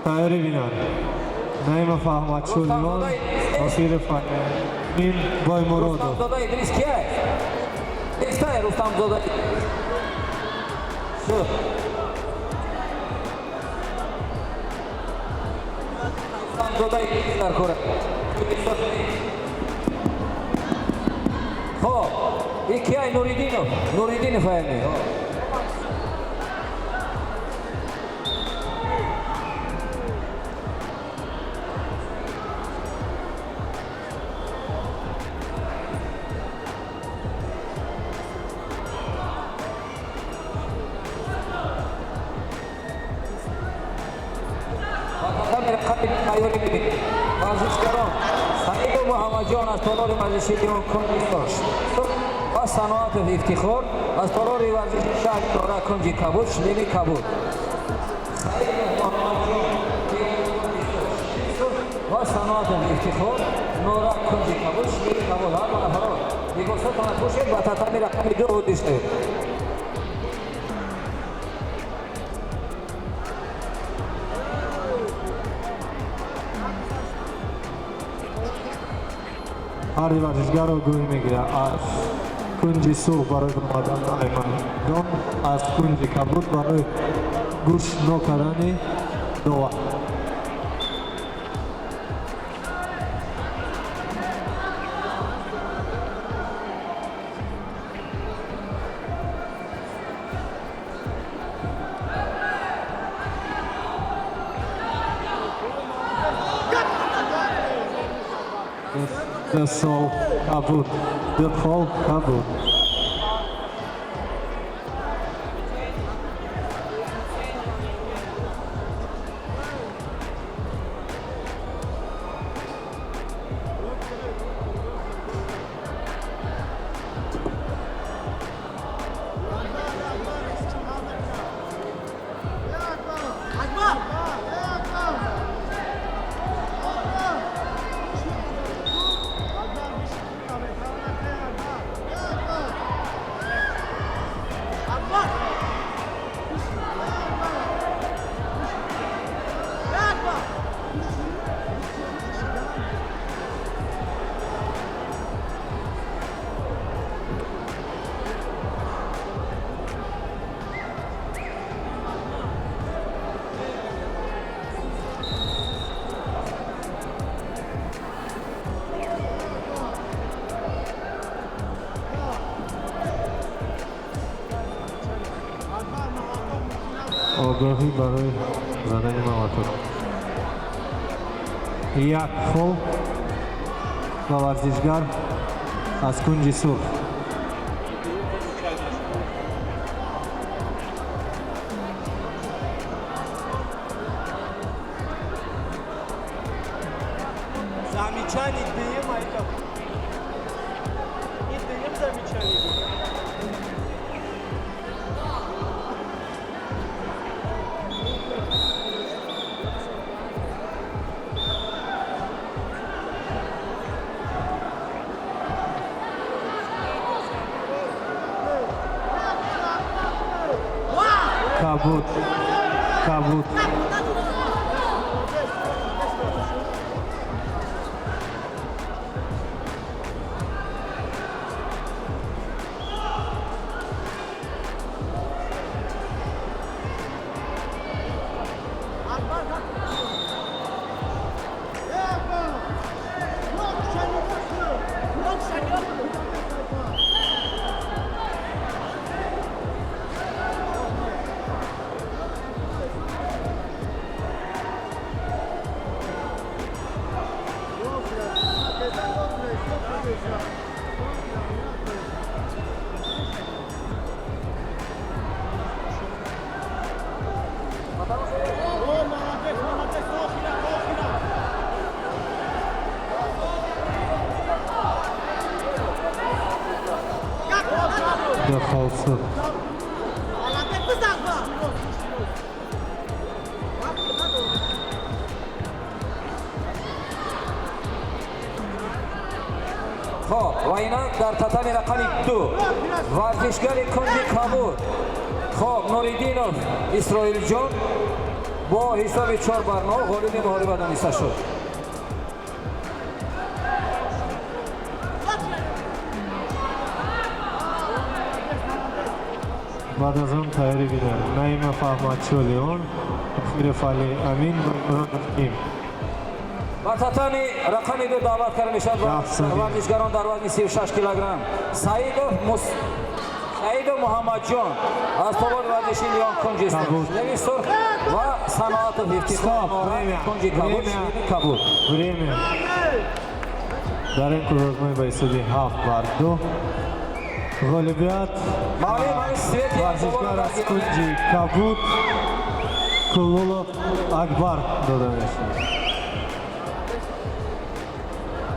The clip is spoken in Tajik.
Тайёрӣ бинанд Наимов Аҳмадшоҳ, Носиров Амин Баймуродов. Рустамзода Идрис кия? Нестай Рустамзода. Шуд. Рустамзода Идрис дар кора. Хоб, и кияй? Нуриддинов. Нуриддинов аями. Тайёрӣ бибинед. Варзишгарон Саиду Муҳаммадҷон аз толори варзиши Леон, кунҷи ва Саноатов Ифтихор аз толори варзиши шаҳри Нора, кунҷи кабуд, шлеми кабуд. Саиду Муҳаммадҷон ва Саноатов Ифтихор, Нора, кунҷи кабуд, шлеми кабуд. Ҳар ду нафаро либосотонро пӯшед, ба татами рақами 2 ҳудди шавед. Ҳарди варзишгарро гӯй мегирад: аз кунҷи сурх барои баромадан майдон, аз кунҷи кабуд барои гӯш нокардани довар. Ду сол кабуд, ду хол кабуд. Огоҳӣ барои задани молоток. Як хол ба варзишгар аз кунҷи сурх. Замечание даем, айка. И даем замечание. Кабуд, кабуд. Ду хол сурх. Хоб, ва инак дар татами рақами 2 варзишгари кунҷи кабуд, хоб, Нуриддинов Исроилҷон Бо ҳисоби 4-0 ғолиби муҳориба дониста шуд. Баъд аз он тайёрӣ бинанд Наимов Аҳмадшо Леон, Офиров Али Амин ва Муродов Ким. Ба татами рақами 2 даъват карда мешавад 10 сония. Варзишгарон дар вазни 36 килограмм: Саидов Муҳаммадҷон аз толори варзиши Леон, кунҷи Кабуд. шлеми сурх, ва Саноатов Ифтихор, Стоп, время, кунҷи кабуд, время. шлеми кабуд. Время. Дар ин курозмои ба ҳисоби 7-2 ғолибият Маълим ҳамин свети варзишгар аз кунҷи кабуд Кулулов Акбар дода мешавад.